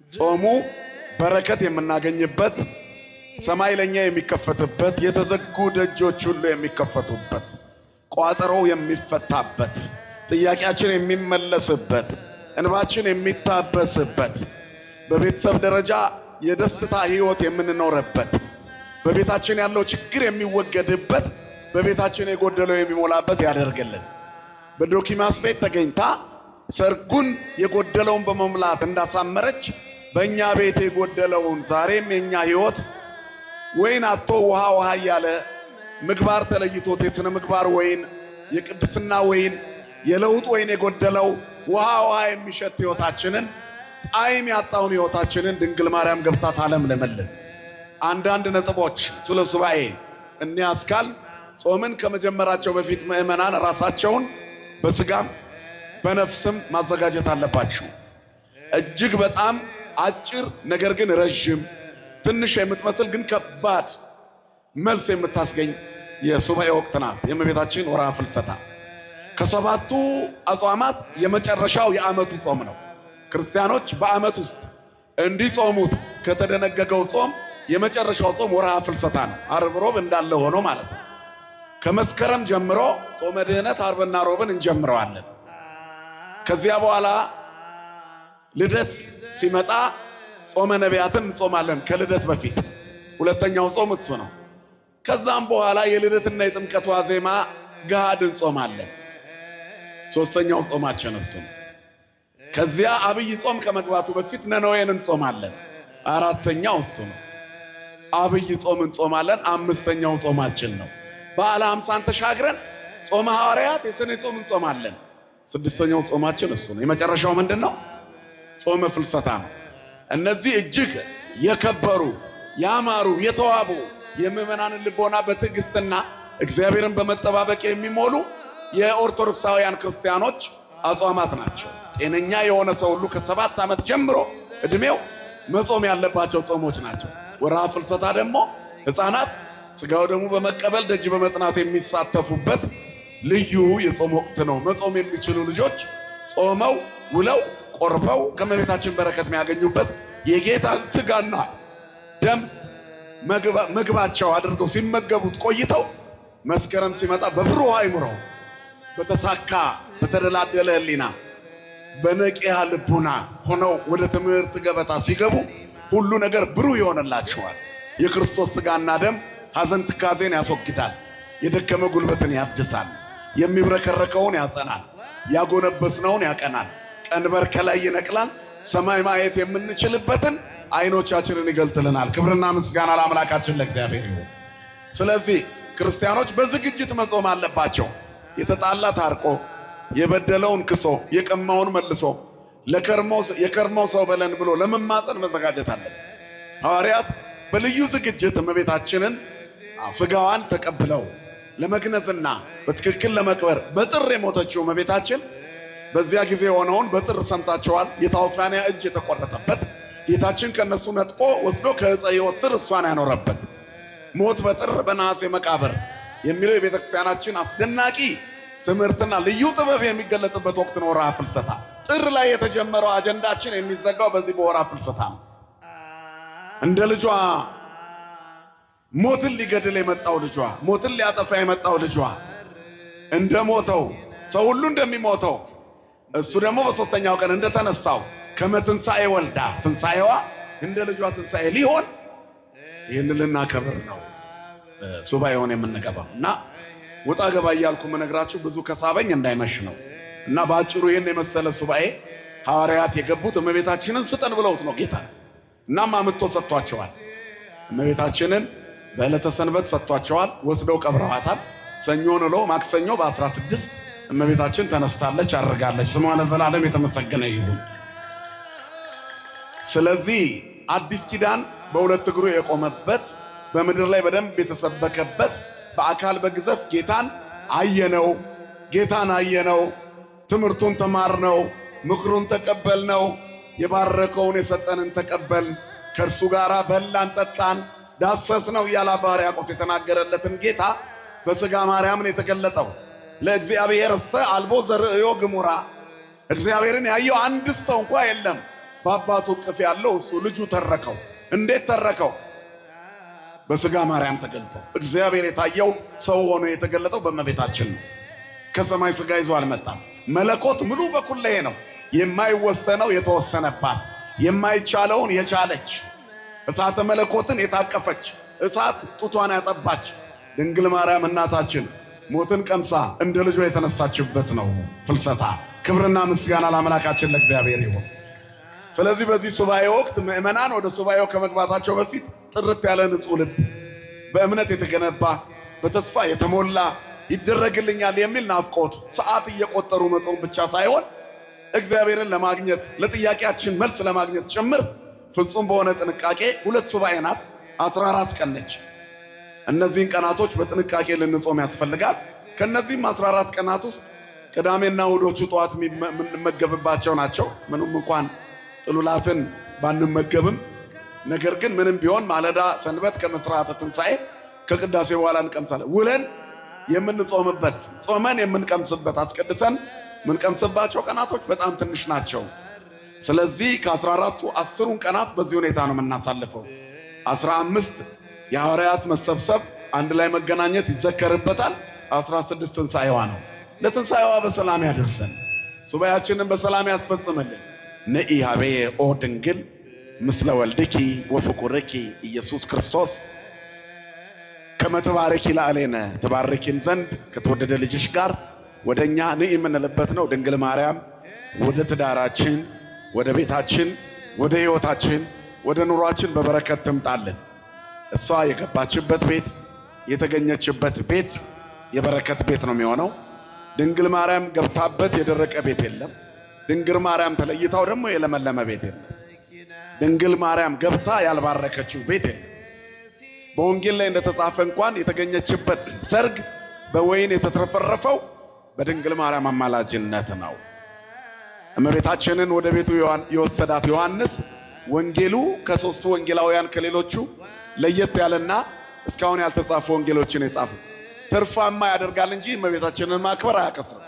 ጾሙ በረከት የምናገኝበት፣ ሰማይ ለኛ የሚከፈትበት፣ የተዘጉ ደጆች ሁሉ የሚከፈቱበት፣ ቋጠሮው የሚፈታበት፣ ጥያቄያችን የሚመለስበት፣ እንባችን የሚታበስበት፣ በቤተሰብ ደረጃ የደስታ ሕይወት የምንኖርበት፣ በቤታችን ያለው ችግር የሚወገድበት፣ በቤታችን የጎደለው የሚሞላበት ያደርግልን። በዶኪማስ ቤት ተገኝታ ሰርጉን የጎደለውን በመሙላት እንዳሳመረች በእኛ ቤት የጎደለውን ዛሬም የእኛ ሕይወት ወይን አጥቶ ውሃ ውሃ እያለ ምግባር ተለይቶት የሥነ ምግባር ወይን፣ የቅድስና ወይን፣ የለውጥ ወይን የጎደለው ውሃ ውሃ የሚሸት ሕይወታችንን፣ ጣዕም ያጣውን ሕይወታችንን ድንግል ማርያም ገብታ ታለምልምልን። አንዳንድ ነጥቦች ስለ ሱባኤ እንያዝካል። ጾምን ከመጀመራቸው በፊት ምዕመናን ራሳቸውን በስጋም በነፍስም ማዘጋጀት አለባቸው። እጅግ በጣም አጭር ነገር ግን ረዥም፣ ትንሽ የምትመስል ግን ከባድ መልስ የምታስገኝ የሱባኤ ወቅት ናት የእመቤታችን ወርሃ ፍልሰታ። ከሰባቱ አጽዋማት የመጨረሻው የዓመቱ ጾም ነው። ክርስቲያኖች በዓመት ውስጥ እንዲጾሙት ከተደነገገው ጾም የመጨረሻው ጾም ወርሃ ፍልሰታ ነው። ዓርብ፣ ሮብ እንዳለ ሆኖ ማለት ነው። ከመስከረም ጀምሮ ጾመ ድህነት ዓርብና ሮብን እንጀምረዋለን። ከዚያ በኋላ ልደት ሲመጣ ጾመ ነቢያትን እንጾማለን። ከልደት በፊት ሁለተኛው ጾም እሱ ነው። ከዛም በኋላ የልደትና የጥምቀት ዋዜማ ገሃድ እንጾማለን። ሶስተኛው ጾማችን እሱ ነው። ከዚያ አብይ ጾም ከመግባቱ በፊት ነነዌን እንጾማለን። አራተኛው እሱ ነው። አብይ ጾም እንጾማለን። አምስተኛው ጾማችን ነው። በዓለ ሃምሳን ተሻግረን ጾመ ሐዋርያት የሰኔ ጾም እንጾማለን። ስድስተኛው ጾማችን እሱ ነው። የመጨረሻው ምንድን ነው? ጾመ ፍልሰታ ነው። እነዚህ እጅግ የከበሩ፣ ያማሩ፣ የተዋቡ፣ የምዕመናንን ልቦና በትዕግስትና እግዚአብሔርን በመጠባበቅ የሚሞሉ የኦርቶዶክሳውያን ክርስቲያኖች አጽዋማት ናቸው። ጤነኛ የሆነ ሰው ሁሉ ከ7 ዓመት ጀምሮ እድሜው መጾም ያለባቸው ጾሞች ናቸው። ወርሃ ፍልሰታ ደግሞ ሕፃናት ስጋው ደግሞ በመቀበል ደጅ በመጥናት የሚሳተፉበት ልዩ የጾም ወቅት ነው። መጾም የሚችሉ ልጆች ጾመው ውለው ቆርበው ከእመቤታችን በረከት የሚያገኙበት፣ የጌታን ስጋና ደም ምግባቸው አድርገው ሲመገቡት ቆይተው መስከረም ሲመጣ በብሩህ አእምሮ፣ በተሳካ በተደላደለ ሕሊና፣ በነቂያ ልቡና ሆነው ወደ ትምህርት ገበታ ሲገቡ ሁሉ ነገር ብሩህ ይሆንላቸዋል። የክርስቶስ ስጋና ደም ሐዘን ትካዜን ያስወግዳል። የደከመ ጉልበትን ያድሳል። የሚብረከረከውን ያጸናል። ያጎነበስነውን ያቀናል። ቀንበር ከላይ ይነቅላል። ሰማይ ማየት የምንችልበትን አይኖቻችንን ይገልጥልናል። ክብርና ምስጋና ለአምላካችን ለእግዚአብሔር ይሁን። ስለዚህ ክርስቲያኖች በዝግጅት መጾም አለባቸው። የተጣላ ታርቆ፣ የበደለውን ክሶ፣ የቀማውን መልሶ፣ የከርሞ ሰው በለን ብሎ ለመማፀን መዘጋጀት አለብን። ሐዋርያት በልዩ ዝግጅት እመቤታችንን ስጋዋን ተቀብለው ለመግነዝና በትክክል ለመቅበር፣ በጥር የሞተችው እመቤታችን በዚያ ጊዜ የሆነውን በጥር ሰምታቸዋል። የታውፋንያ እጅ የተቆረጠበት፣ ጌታችን ከነሱ ነጥቆ ወስዶ ከዕፀ ሕይወት ስር እሷን ያኖረበት፣ ሞት በጥር በነሐሴ መቃብር የሚለው የቤተ ክርስቲያናችን አስደናቂ ትምህርትና ልዩ ጥበብ የሚገለጥበት ወቅት ነው። ወርሃ ፍልሰታ ጥር ላይ የተጀመረው አጀንዳችን የሚዘጋው በዚህ በወርሃ ፍልሰታ ነው። እንደ ልጇ ሞትን ሊገድል የመጣው ልጇ፣ ሞትን ሊያጠፋ የመጣው ልጇ እንደ ሞተው፣ ሰው ሁሉ እንደሚሞተው፣ እሱ ደግሞ በሶስተኛው ቀን እንደተነሳው፣ ከመትንሣኤ ወልዳ ትንሣኤዋ እንደ ልጇ ትንሣኤ ሊሆን ይህን ልናከብር ነው ሱባኤውን የምንገባው። እና ውጣ ገባ እያልኩ የምነግራችሁ ብዙ ከሳበኝ እንዳይመሽ ነው። እና በአጭሩ ይህን የመሰለ ሱባኤ ሐዋርያት የገቡት እመቤታችንን ስጠን ብለውት ነው ጌታ። እናም አምጥቶ ሰጥቷቸዋል። እመቤታችንን በዕለተ ሰንበት ሰጥቷቸዋል። ወስደው ቀብረዋታል። ሰኞን ውሎ ማክሰኞ በ16 እመቤታችን ተነስታለች፣ አድርጋለች። ስሟ ለዘላለም የተመሰገነ ይሁን። ስለዚህ አዲስ ኪዳን በሁለት እግሩ የቆመበት፣ በምድር ላይ በደንብ የተሰበከበት፣ በአካል በግዘፍ ጌታን አየነው፣ ጌታን አየነው፣ ትምህርቱን ተማርነው፣ ምክሩን ተቀበልነው፣ የባረከውን የሰጠንን ተቀበል፣ ከእርሱ ጋር በላን፣ ጠጣን፣ ዳሰስነው እያለ አባ ሕርያቆስ የተናገረለትን ጌታ በሥጋ ማርያምን የተገለጠው፣ ለእግዚአብሔር እሰ አልቦ ዘርእዮ ግሙራ፣ እግዚአብሔርን ያየው አንድ ሰው እንኳ የለም። በአባቱ እቅፍ ያለው እሱ ልጁ ተረከው። እንዴት ተረከው? በስጋ ማርያም ተገልጦ እግዚአብሔር የታየው ሰው ሆኖ የተገለጠው በእመቤታችን ነው። ከሰማይ ስጋ ይዞ አልመጣም። መለኮት ምሉ በኩለሄ ነው። የማይወሰነው የተወሰነባት፣ የማይቻለውን የቻለች፣ እሳተ መለኮትን የታቀፈች፣ እሳት ጡቷን ያጠባች ድንግል ማርያም እናታችን ሞትን ቀምሳ እንደ ልጇ የተነሳችበት ነው ፍልሰታ። ክብርና ምስጋና ለአምላካችን ለእግዚአብሔር ይሁን። ስለዚህ በዚህ ሱባኤ ወቅት ምዕመናን ወደ ሱባኤው ከመግባታቸው በፊት ጥርት ያለ ንጹሕ ልብ፣ በእምነት የተገነባ በተስፋ የተሞላ ይደረግልኛል የሚል ናፍቆት ሰዓት እየቆጠሩ መጾም ብቻ ሳይሆን እግዚአብሔርን ለማግኘት ለጥያቄያችን መልስ ለማግኘት ጭምር ፍጹም በሆነ ጥንቃቄ ሁለት ሱባኤ ናት፣ 14 ቀን ነች። እነዚህን ቀናቶች በጥንቃቄ ልንጾም ያስፈልጋል። ከነዚህም 14 ቀናት ውስጥ ቅዳሜና እሑዶቹ ጠዋት የምንመገብባቸው ናቸው። ምንም እንኳን ጥሉላትን ባንመገብም ነገር ግን ምንም ቢሆን ማለዳ ሰንበት ከመስራተ ትንሣኤ ከቅዳሴ በኋላ እንቀምሳለን። ውለን የምንጾምበት ጾመን የምንቀምስበት አስቀድሰን የምንቀምስባቸው ቀናቶች በጣም ትንሽ ናቸው። ስለዚህ ከ14ቱ 10ሩን ቀናት በዚህ ሁኔታ ነው የምናሳልፈው። 15 የሐዋርያት መሰብሰብ አንድ ላይ መገናኘት ይዘከርበታል። 16 ትንሣኤዋ ነው። ለትንሣኤዋ በሰላም ያደርሰን፣ ሱባኤያችንን በሰላም ያስፈጽምልን። ንኢ ሀቤየ ኦ ድንግል ምስለ ወልድኪ ወፍቁርኪ ኢየሱስ ክርስቶስ ከመ ትባርኪ ላዕሌነ ትባርኪን ዘንድ ከተወደደ ልጅሽ ጋር ወደ እኛ ንኢ የምንልበት ነው። ድንግል ማርያም ወደ ትዳራችን፣ ወደ ቤታችን፣ ወደ ሕይወታችን፣ ወደ ኑሯችን በበረከት ትምጣልን። እሷ የገባችበት ቤት የተገኘችበት ቤት የበረከት ቤት ነው የሚሆነው። ድንግል ማርያም ገብታበት የደረቀ ቤት የለም። ድንግል ማርያም ተለይታው ደግሞ የለመለመ ቤት የለም። ድንግል ማርያም ገብታ ያልባረከችው ቤት የለም። በወንጌል ላይ እንደተጻፈ እንኳን የተገኘችበት ሰርግ በወይን የተትረፈረፈው በድንግል ማርያም አማላጅነት ነው። እመቤታችንን ወደ ቤቱ የወሰዳት ዮሐንስ ወንጌሉ ከሶስቱ ወንጌላውያን ከሌሎቹ ለየት ያለና እስካሁን ያልተጻፉ ወንጌሎችን የጻፉ ትርፋማ ያደርጋል እንጂ እመቤታችንን ማክበር አያቀስርም።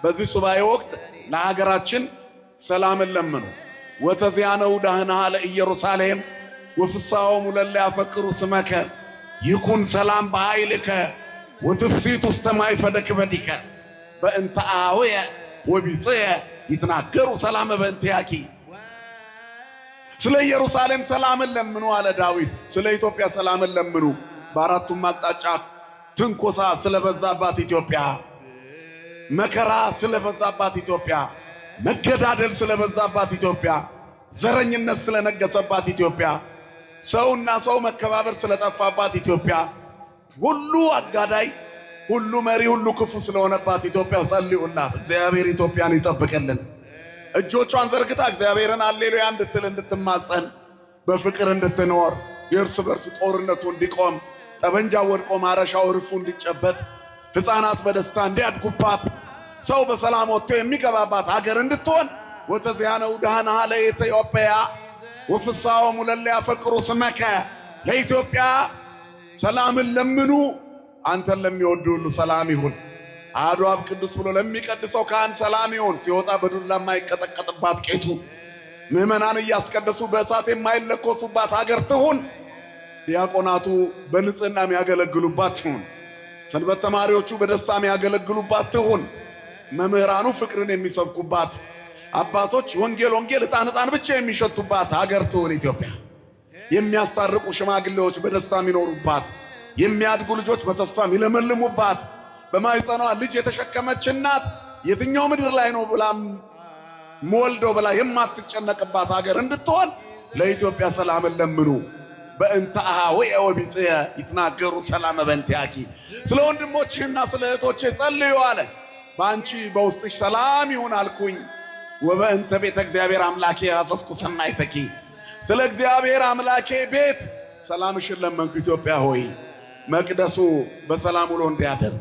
በዚህ ሱባኤ ወቅት ለሀገራችን ሰላምን ለምኑ። ወተዚያነው ዳህናሃ ለኢየሩሳሌም ወፍስሐሆሙ ለእለ ያፈቅሩ ስመከ ይኩን ሰላም በኃይልከ ወትፍሲት ውስተ ማይፈደ ክበዲከ በእንተ አኀውየ ወቢጽየ ይትናገሩ ሰላመ በእንቲአኪ። ስለ ኢየሩሳሌም ሰላምን ለምኑ አለ ዳዊት። ስለ ኢትዮጵያ ሰላምን ለምኑ። በአራቱም አቅጣጫ ትንኮሳ ስለበዛባት ኢትዮጵያ፣ መከራ ስለበዛባት ኢትዮጵያ፣ መገዳደል ስለበዛባት ኢትዮጵያ፣ ዘረኝነት ስለነገሰባት ኢትዮጵያ፣ ሰውና ሰው መከባበር ስለጠፋባት ኢትዮጵያ፣ ሁሉ አጋዳይ፣ ሁሉ መሪ፣ ሁሉ ክፉ ስለሆነባት ኢትዮጵያ ጸልዩላት። እግዚአብሔር ኢትዮጵያን ይጠብቅልን። እጆቿን ዘርግታ እግዚአብሔርን አሌሉያ እንድትል እንድትማጸን፣ በፍቅር እንድትኖር፣ የእርስ በርስ ጦርነቱ እንዲቆም፣ ጠበንጃ ወድቆ ማረሻው እርፉ እንዲጨበጥ፣ ሕፃናት በደስታ እንዲያድጉባት፣ ሰው በሰላም ወጥቶ የሚገባባት ሀገር እንድትሆን ወተዚያነው ዳህናሃ ለኢትዮጵያ ወፍስሐሆሙ ለእለ ያፈቅሩ ስመከ። ለኢትዮጵያ ሰላምን ለምኑ፣ አንተን ለሚወዱ ሁሉ ሰላም ይሁን። አሐዱ አብ ቅዱስ ብሎ ለሚቀድሰው ካህን ሰላም ይሁን። ሲወጣ በዱላ የማይቀጠቀጥባት ቄቱ፣ ምዕመናን እያስቀደሱ በእሳት የማይለኮሱባት ሀገር ትሁን። ዲያቆናቱ በንጽህና የሚያገለግሉባት ትሁን። ሰንበት ተማሪዎቹ በደስታ የሚያገለግሉባት ትሁን። መምህራኑ ፍቅርን የሚሰብኩባት፣ አባቶች ወንጌል ወንጌል ዕጣን ዕጣን ብቻ የሚሸቱባት ሀገር ትሁን ኢትዮጵያ። የሚያስታርቁ ሽማግሌዎች በደስታ የሚኖሩባት፣ የሚያድጉ ልጆች በተስፋ የሚለመልሙባት፣ በማኅፀኗ ልጅ የተሸከመች እናት የትኛው ምድር ላይ ነው ብላም ወልደው ብላ የማትጨነቅባት ሀገር እንድትሆን ለኢትዮጵያ ሰላምን ለምኑ። በእንተ አኀውየ ወቢጽየ ይትናገሩ ሰላመ በእንቲአኪ። ስለ ወንድሞችህና ስለ እህቶቼ ጸልዩ አለ። በአንቺ በውስጥሽ ሰላም ይሁን አልኩኝ። ወበእንተ ቤተ እግዚአብሔር አምላኬ አሰስኩ ሰናይተኪ። ስለ እግዚአብሔር አምላኬ ቤት ሰላምሽን ለመንኩ። ኢትዮጵያ ሆይ መቅደሱ በሰላም ውሎ እንዲያደር፣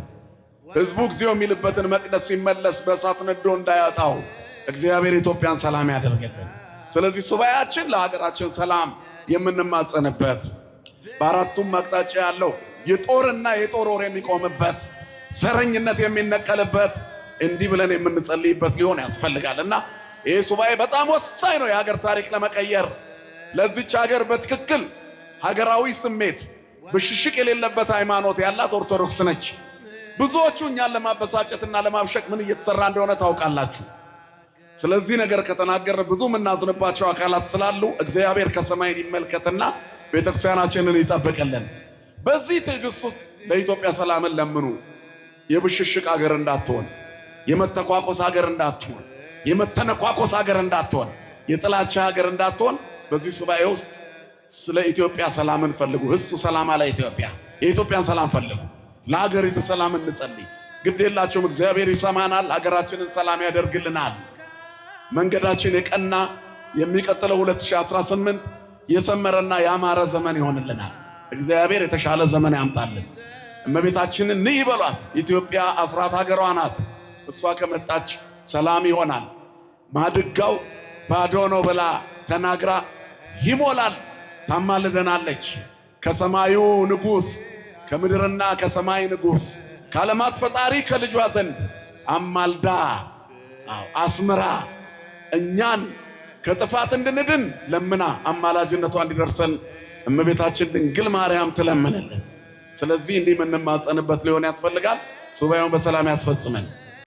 ሕዝቡ እግዚኦ የሚልበትን መቅደስ ሲመለስ በእሳት ነዶ እንዳያጣው እግዚአብሔር ኢትዮጵያን ሰላም ያደርግልን። ስለዚህ ሱባኤያችን ለሀገራችን ሰላም የምንማጸንበት፣ በአራቱም አቅጣጫ ያለው የጦርና የጦር ወሬ የሚቆምበት፣ ዘረኝነት የሚነቀልበት፣ እንዲህ ብለን የምንጸልይበት ሊሆን ያስፈልጋል እና ይህ ሱባኤ በጣም ወሳኝ ነው የሀገር ታሪክ ለመቀየር። ለዚች ሀገር በትክክል ሀገራዊ ስሜት ብሽሽቅ የሌለበት ሃይማኖት ያላት ኦርቶዶክስ ነች። ብዙዎቹ እኛን ለማበሳጨትና ለማብሸቅ ምን እየተሰራ እንደሆነ ታውቃላችሁ። ስለዚህ ነገር ከተናገርን ብዙ የምናዝንባቸው አካላት ስላሉ እግዚአብሔር ከሰማይ ይመልከትና ቤተክርስቲያናችንን ይጠብቅልን። በዚህ ትዕግስት ውስጥ ለኢትዮጵያ ሰላምን ለምኑ። የብሽሽቅ ሀገር እንዳትሆን፣ የመተኳኮስ ሀገር እንዳትሆን፣ የመተነኳኮስ ሀገር እንዳትሆን፣ የጥላቻ ሀገር እንዳትሆን በዚህ ሱባኤ ውስጥ ስለ ኢትዮጵያ ሰላምን ፈልጉ። ህሱ ሰላማ ለኢትዮጵያ፣ የኢትዮጵያን ሰላም ፈልጉ። ለሀገሪቱ ሰላም እንጸልይ። ግድ የላችሁም፣ እግዚአብሔር ይሰማናል። ሀገራችንን ሰላም ያደርግልናል። መንገዳችን የቀና የሚቀጥለው 2018 የሰመረና ያማረ ዘመን ይሆንልናል። እግዚአብሔር የተሻለ ዘመን ያምጣልን። እመቤታችንን ንይ በሏት። ኢትዮጵያ አስራት ሀገሯ ናት። እሷ ከመጣች ሰላም ይሆናል። ማድጋው ባዶ ነው ብላ ተናግራ ይሞላል። ታማልደናለች። ከሰማዩ ንጉሥ ከምድርና ከሰማይ ንጉሥ ከዓለማት ፈጣሪ ከልጇ ዘንድ አማልዳ አስምራ እኛን ከጥፋት እንድንድን ለምና አማላጅነቷ እንዲደርሰን እመቤታችን ድንግል ማርያም ትለምንልን። ስለዚህ እንዲህ የምንማጸንበት ሊሆን ያስፈልጋል። ሱባኤውን በሰላም ያስፈጽመን።